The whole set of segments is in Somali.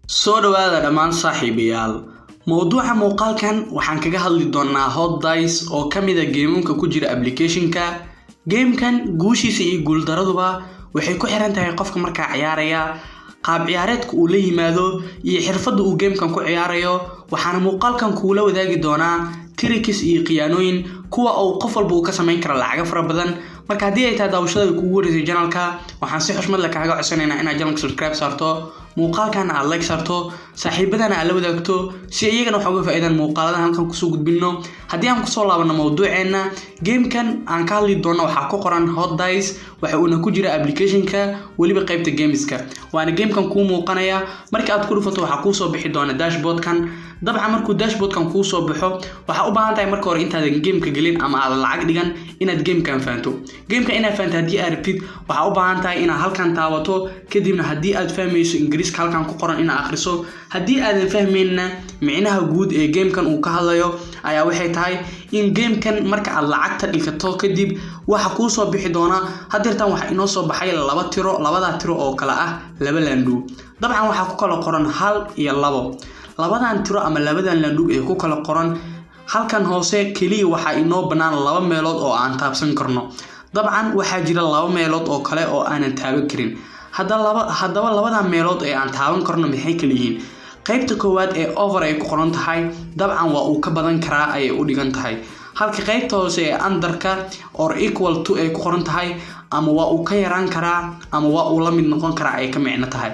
Soo dhawaada dhammaan saaxiibayaal. Mowduuca muuqaalkan waxaan kaga hadli doonaa Hot Dice oo ka mid ah game-amka ku jira application-ka. Game-kan guushiisa iyo guuldaraduba waxay ku xiran tahay qofka markaa ciyaaraya, qaab ciyaareedka uu la yimaado iyo xirfadda uu game-kan ku ciyaarayo. Waxaana muuqaalkan kuula wadaagi doonaa tricks iyo khiyaanooyin kuwa uu qof walba uu ka samayn karo lacago fara badan. Marka haddii ay tahay daawashada kugu horeysay channelka, waxaan si xushmad leh kaaga codsanaynaa inaad channelka subscribe saarto, muuqaalkan aad like saarto, saaxiibadana aad la wadaagto si iyagana wax uga faa'iidaan muuqaalada halkan kusoo gudbino. Haddii aan kusoo laabano mowduuceenna, game-kan aan ka hadli doono waxaa ku qoran Hot Dice, waxa uuna ku jira application-ka, weliba qaybta games-ka. Waana game-kan kuu muuqanaya. Marka aad ku dhufato, waxaa kuu soo bixi doona dashboard-kan. Dabcan markuu dashboard-kan kuu soo baxo, waxaa u baahan tahay marka hore intaadan game-ka gelin ama aadan lacag dhigan inaad game-kan fahanto. Game-ka inaad fahanto haddii aad rabtid, waxaa u baahan tahay inaad halkan taabato, kadibna haddii aad fahmayso Ingiriiska halkan ku qoran inaad akhriso. Haddii aadan fahmaynna, micnaha guud ee game-kan uu ka hadlayo ayaa waxay tahay in game-kan marka aad lacagta dhigato kadib waxa kuu soo bixi doona. Hadeertan waxaa inoo soo baxay laba tiro, labadaa tiro oo kala ah laba laandhuug. Dabcan waxaa ku kala qoran 1 iyo 2. Labadan tiro ama labadan laandhuug ee ku kala qoran halkan hoose, keliya waxaa inoo bannaan laba meelood oo aan taabsan karno. Dabcan waxaa jira laba meelood oo kale oo aanan taaban karin. Haddaba labadan meelood ee aan taaban karno maxay kala yihiin? Qaybta koowaad ee over ay ku qoran tahay, dabcan waa uu ka badan karaa ayay u dhigan tahay, halka qaybta hoose ee under-ka or equal to ay ku qoran tahay ama waa uu ka yaraan karaa ama waa uu la mid noqon karaa ay ka micno tahay.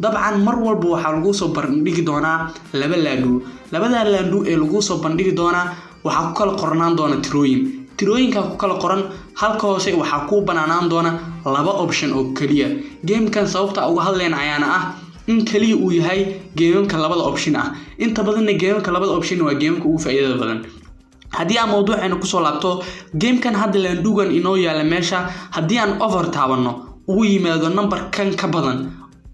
Dabcan mar walba waxaa lagu soo bandhigi doonaa laba laandhuu. Labada laandhuu ee lagu soo bandhigi doonaa waxaa ku kala qornaan doona tirooyin. Tirooyinka ku kala qoran halka hoose waxaa kuu banaanaan doona laba option oo keliya. Game-kan sababta uga hadlayna ayaana ah in kaliya uu yahay game-amka labada option ah. Inta badanna game-amka labada option waa game-amka ugu faa'iidada badan. Haddii aan mawduuceena kusoo laabto, game-kan hadda laandhugan inoo yaala meesha, haddii aan over taabanno, uu yimaado number kan ka badan,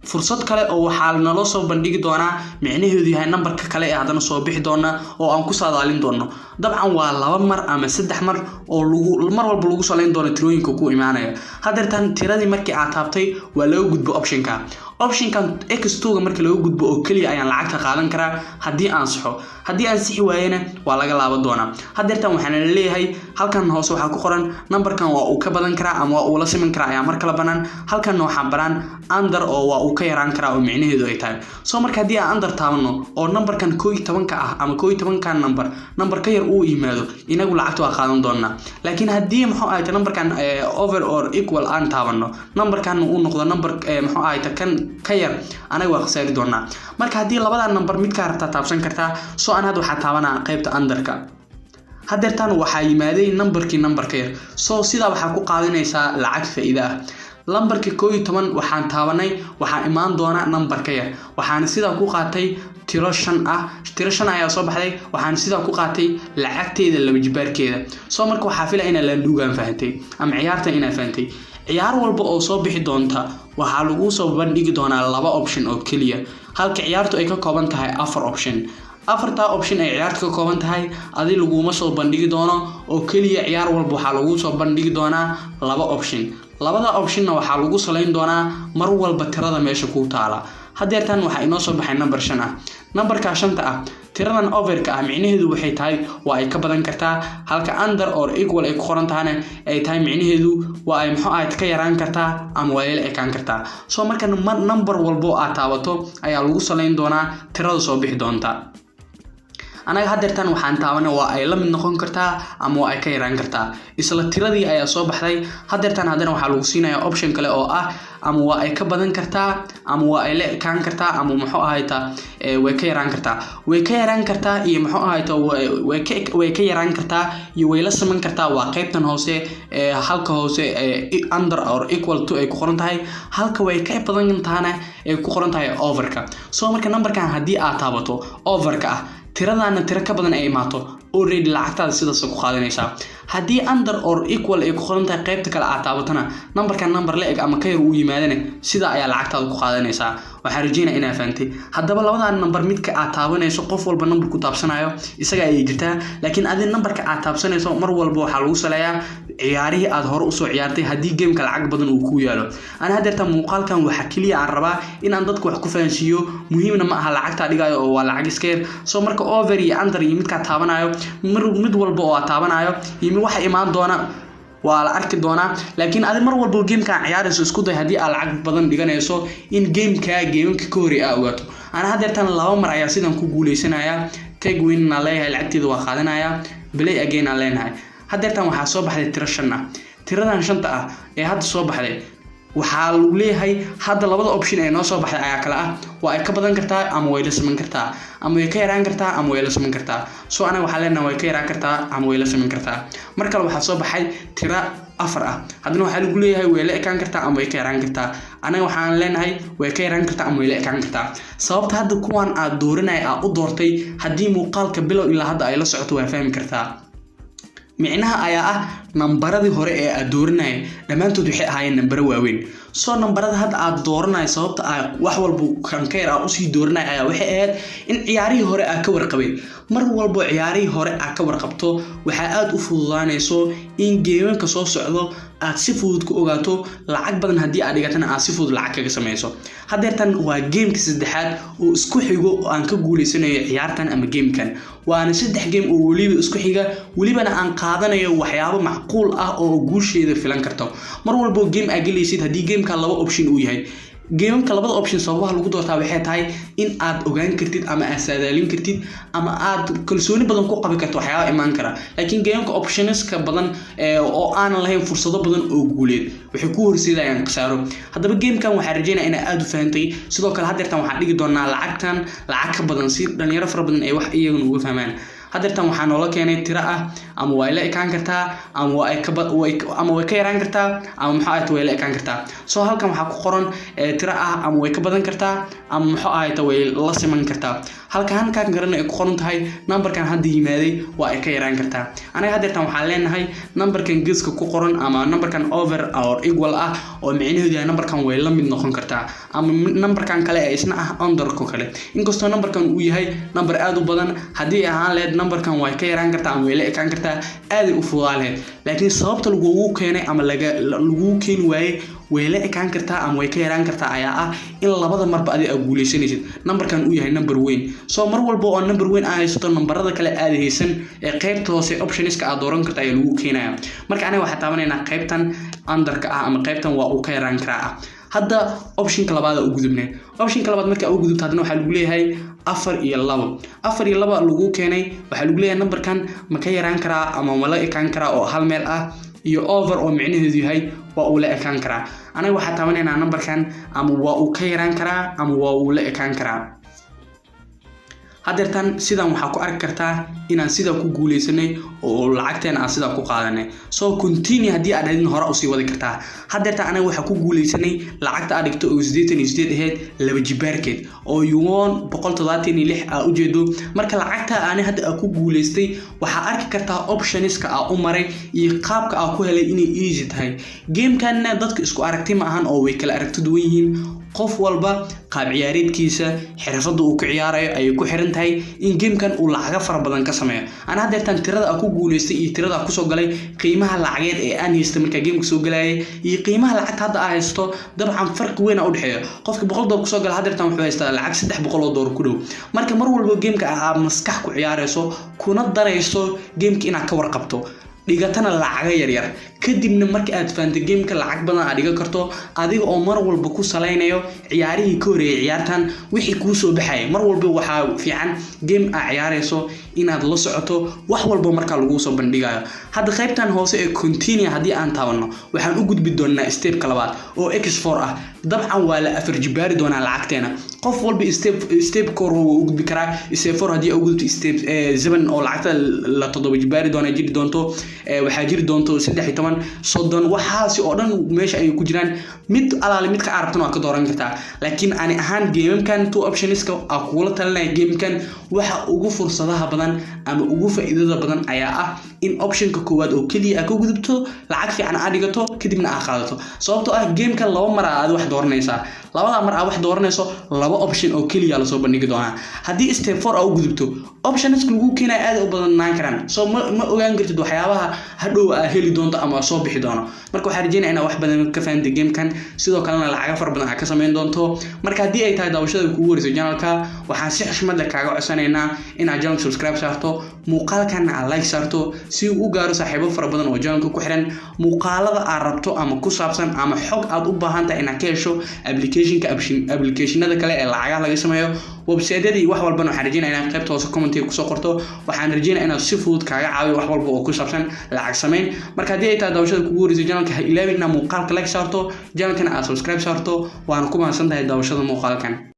fursad kale oo waxaa naloo soo bandhigi doonaa micnaheedu yahay number-ka kale ee haddana soo bixi doona oo aan ku saadaalin doono. Dabcan waa laba mar ama saddex mar oo lagu mar walba lagu salayn doono tirooyinka ku imaanaya. Hadeertan tiradii markii aad taabtay waa laga gudbo option-ka. Option-kan x2-ga marka laga gudbo oo keliya ayaan lacagta qaadan karaa haddii aan saxo. Haddii aan sixi waayena, waa laga laaban doonaa. Hadeertan waxaana leeyahay halkan hoose waxaa ku qoran number-kan waa uu ka badan karaa ama waa uu la siman karaa ayaa mar kale banaan. Halkanna waxaa banaan under oo waa uu ka yaraan karaa oo micnaheedu ay tahay. So marka haddii aan under taabano oo number-kan 11-ka ah ama 11-kan number number ka yar uu yimaado, inagu lacagta waa qaadan doonaa. Laakiin haddii, muxuu ahayta, number-kan over or equal aan taabano, number-kan uu noqdo number, muxuu ahayta, kan ka yar, anaga waa khasaari doonaa. Marka haddii labada number midkaa rabtaa taabsan kartaa. So an hadda waxaa taabanaa qaybta under-ka. Hadeertan waxaa yimaaday number-kii number ka yar. So sidaa waxaa ku qaadanaysaa lacag faa'iide ah. Lambarka 11 waxaan taabanay, waxaa imaan doona number ka yar. Waxaana sidaa ku qaatay tiro shan ah. Tiro shan ayaa soo baxday. Waxaana sidaa ku qaatay lacagteeda laba jibaarkeeda. So marka waxaa fila inaa laandhuugaan fahantay ama ciyaartan inaa fahantay. Ciyaar walba oo soo bixi doonta waxaa lagu soo bandhigi doonaa laba option oo keliya, halka ciyaartu ay ka kooban tahay afar option. Afartaa option ay ciyaarta ka kooban tahay adi laguma soo bandhigi doono oo keliya. Ciyaar walba waxaa lagu soo bandhigi doonaa laba option. Labada option-na waxaa lagu salayn doonaa mar walba tirada meesha ku taala. Hadeertan waxaa inoo soo baxay number shan ah. Number-kaa shanta ah, tiradan over-ka ah micnaheedu waxay tahay waa ay ka badan kartaa, halka under or equal ay ku qoran tahana ay tahay micnaheedu waa ay, muxuu ahayd, ka yaraan kartaa ama waa la ekaan kartaa. So marka number walbo aad taabato ayaa lagu salayn doonaa tirada soo bixi doonta. Anaga hadeertan waxaan taabanay waa ay la mid noqon kartaa ama waa ay ka yaraan kartaa. Isla tiradii ayaa soo baxday. Hadeertan haddana waxaa lagu siinayaa option kale oo ah ama waa ay ka badan kartaa ama waa ay la ekaan kartaa ama, muxuu ahayta, way ka yaraan kartaa. Way ka yaraan kartaa iyo, muxuu ahayta, way ka yaraan kartaa iyo way la siman kartaa waa qaybtan hoose ee halka hoose ee under or equal to ay ku qoran tahay, halka way ka badan tahana ay ku qoran tahay over-ka. So marka number-kan haddii aad taabato over-ka ah, tiradaana tiro ka badan ay imaato, already lacagtaada sidaas ku qaadanaysaa. Haddii under or equal ay ku qoran tahay qaybta kale aad taabatana, number-kan number la eg ama ka yar uu yimaadana, sidaa ayaa lacagtaada ku qaadanaysaa. Waxaan rajeynaya inaa fahantay. Haddaba labadan number midka aad taabanayso, qof walba number ku taabsanayo isaga ayay jirtaa, laakiin adi numberka aad taabsanayso mar walba waxaa lagu saleeyaa ciyaarihii aad hore usoo ciyaartay. Haddii gameka lacag badan uu ku yaalo, ana haddeerta muuqaalkan waxaa keliya aan rabaa in aan dadka wax ku fahansiiyo. Muhiimna ma aha lacagtaa dhigayo oo waa lacag iska yar. Soo marka over iyo under iyo midkaa taabanayo, mid walba oo aad taabanayo iyo waxa imaan doona waa la arki doonaa. Laakiin adi mar walba gamekaan ciyaarayso isku day, haddii aad lacag badan dhiganayso, in gamekaa gameamka ka horey aa ogaato. Ana haddeertan 2 mar ayaa sidan ku guuleysanaya. Take win aan leeyahay, lacagteeda waa qaadanaya. Play again aan leenahay. Haddeertan waxaa soo baxday tiro 5 ah. Tiradan 5ta ah ee hadda soo baxday waxaa lagu leeyahay, hadda labada option ee noo soo baxday ayaa kale ah: waa ay ka badan kartaa ama way la siman kartaa, ama way ka yaraan kartaa ama way la siman kartaa. So anaga waxaa leenahay way ka yaraan kartaa ama way la siman kartaa. Mar kale waxaa soo baxay tira 4 ah. Haddana waxaa lagu leeyahay way la ekaan kartaa ama way ka yaraan kartaa. Anaga waxaan leenahay way ka yaraan kartaa ama way la ekaan kartaa. Sababta hadda kuwan aad dooranaya aad u doortay, haddii muuqaalka bilow ilaa hadda ay la socoto waa fahmi kartaa. Micnaha ayaa ah nambaradii hore ee aad dooranaya dhammaantood waxay ahaayeen nambaro waaweyn. Soo nambarada hadda aad dooranayo, sababta aa wax walba kan ka yar aa usii dooranaya ayaa waxay ahayd in ciyaarihii hore aa ka warqabay. Mar walbo ciyaarihii hore aa ka warqabto, waxaa aada u fududaanayso in geemanka soo socdo aad si fudud ku ogaato. Lacag badan haddii aad dhigatana, aad si fudud lacag kaga samayso. Haddeertan waa gameka saddexaad oo isku xigo oo aan ka guuleysanayo ciyaartan ama gamekan, waana 3 game oo weliba isku xiga, welibana aan qaadanayo waxyaabo macquul ah oo guusheeda filan karto. Mar walbo game aad gelaysid, haddii gameka laba option uu yahay, geemamka labada option sababaha lagu doortaa waxay tahay in aad ogaan kartid ama aad saadaalin kartid ama aad kalsooni badan ku qabi karto waxyaaba imaan kara. Laakiin geemamka optionska badan oo aanan lahayn fursado badan oo guuleed waxay ku horseedayaan khasaaro. Haddaba gamekan waxaa rajeynaya inaa aada u fahantay. Sidoo kale haddeertan waxaan dhigi doonaa lacagtan lacag ka badan si dhalinyaro fara badan ay wax iyaguna uga fahmaan. Haddeertan waxaa noola keenay tiro ah ama waa la ekaan kartaa ama waa ay ama way ka yaraan kartaa ama muxuu ahayta way la ekaan kartaa. Soo halkan waxaa ku qoran tiro ah ama way ka badan kartaa ama muxuu ahayta way la siman kartaa. Halka halkan garana ay ku qoran tahay numberkan hadda yimaaday waa ay ka yaraan kartaa. Anaga haddeertan waxaan leenahay numberkan geeska ku qoran ama numberkan over or equal ah, oo micnaheedu yahay numberkan way la mid noqon kartaa, ama numberkan kale ee isna ah underko kale. Inkastoo numberkan uu yahay number aad u badan, haddii ay ahaan lahayd numberkan way ka yaraan kartaa ama way la ekaan kartaa, aaday u fudaa lahayd. Laakiin sababta lagugu keenay ama laga lagugu keeni waayey way la ekaan kartaa ama way ka yaraan kartaa ayaa ah in labada marba adi aad guuleysanaysid numberkan uu yahay number weyn. So mar walba oo number weyn aad haysato, numberada kale aad haysan ee qaybta hoose optionska aad dooran karta ayaa lagu keenaya. Marka aniga waxaa taabanaynaa qaybtan underka ah ama qaybtan waa uu ka yaraan karaa ah. Hadda optionka labaad u gudubnay. Optionka labaad marka u gudubto, haddana waxaa lagu leeyahay 4 iyo 2. 4 iyo 2 lagu keenay, waxaa lagu leeyahay numberkan ma ka yaraan karaa ama ma la ekaan karaa oo hal meel ah, iyo over oo micnaheedu yahay waa uu la ekaan karaa. Anaga waxaa taabanaynaa numberkan ama waa uu ka yaraan karaa ama waa uu la ekaan karaa. Haddeertan sidan waxaa ku arki kartaa inaan sidaa ku guuleysanay oo lacagteena aan sidaa ku qaadanay. So continue haddii aad dhahdin, hore usii wadi kartaa. Haddeertan anaga waxaa ku guuleysanay lacagta aad dhigto oo 88 ahayd laba jibaarkeed, oo yuwon 176 aa ujeedo. Marka lacagta ani hadda aa ku guuleystay, waxaa arki kartaa optionska aa u maray iyo qaabka aa ku helay inay easy tahay. Gamekanna dadka isku aragti ma ahan oo way kala aragti duwan yihiin. Qof walba qaab ciyaareedkiisa, xirfadda uu ku ciyaarayo ayay ku xiran tahay in gamekan uu lacago fara badan ka sameeyo. Ana haddeertan tirada aan ku guuleystay iyo tirada aan kusoo galay, qiimaha lacageed ee aan haystay markaa gameka soo galayay iyo qiimaha lacagta hadda aan haysto, dabcan farqi weyn aa u dhexeeya. Qofka $100 kusoo gala haddeertan wuxuu haystaa lacag $300 ku dhow. Marka mar walba gameka aad maskax ku ciyaarayso, kuna darayso gameka inaad ka warqabto, dhigatana lacaga yaryar, kadibna marka aad fahanto gameka lacag badan aad dhigan karto, adiga oo mar walba ku salaynayo ciyaarihii ka horeeyay ciyaartan wixii kuu soo baxayay. Mar walba waxaa fiican game aad ciyaarayso inaad la socoto wax walba markaa laguu soo bandhigayo. Hadda qaybtan hoose ee continue haddii aan taabanno, waxaan u gudbi doonaa stepka labaad oo x4 ah. Dabcan waa la afar jibaari doonaa lacagteena. Qof walba step kor wuu u gudbi karaa. Step 4 haddii u gudubto, step 7 oo lacagta la toddoba jibaari doona jiri doonto, waxaa jiri doonto 13, 30, waxaasi oo dhan meesha ayay ku jiraan. Mid alaale midka arabtana waa ka dooran kartaa. Laakiin ani ahaan gamekan two optionska aa kugula talinaya, gamekan waxa ugu fursadaha badan ama ugu faa'iidada badan ayaa ah in optionka koowaad oo keliya aad ka gudubto, lacag fiican aad dhigato, kadibna aad qaadato. Sababtoo ah gamekan laba mar aad wax dooranaysaa. Labada mar aa wax dooranayso, laba option oo keliya lasoo bandhigi doonaa. Haddii step 4 aa u gudubto, options lagu keenaya aad u badanaan karaan, so ma ogaan kartid waxyaabaha hadhow aa heli doonto ama soo bixi doono. Marka waxaan rajeynaya inaad wax badan ka fahamtay gamekan, sidoo kalena lacaga fara badan aad ka samayn doonto. Marka haddii ay tahay daawashada kugu horeyso channelka, waxaan si xushmad leh kaaga codsanaynaa inaad channelka subscribe saarto, muuqaalkana aad like saarto, si uu u gaaro saaxiibo fara badan oo channelka ku xiran. Muuqaalada aad rabto ama ku saabsan ama xog aad u baahan tahay inaad ka hesho applicationka, applicationada kale ee lacagaha laga sameeyo, website-yadii, wax walbana, waxaan rajeynaya inaad qaybta hoose commentiga kusoo qorto. Waxaan rajeynaya inaad si fudud kaaga caawiyo wax walba oo ku saabsan lacag samayn. Marka haddii ay tahay daawashada kugu horeyso channelka, ha ilaawin inaad muuqaalka like saarto, channelkana aad subscribe saarto. Waana ku mahadsan tahay daawashada muuqaalkan.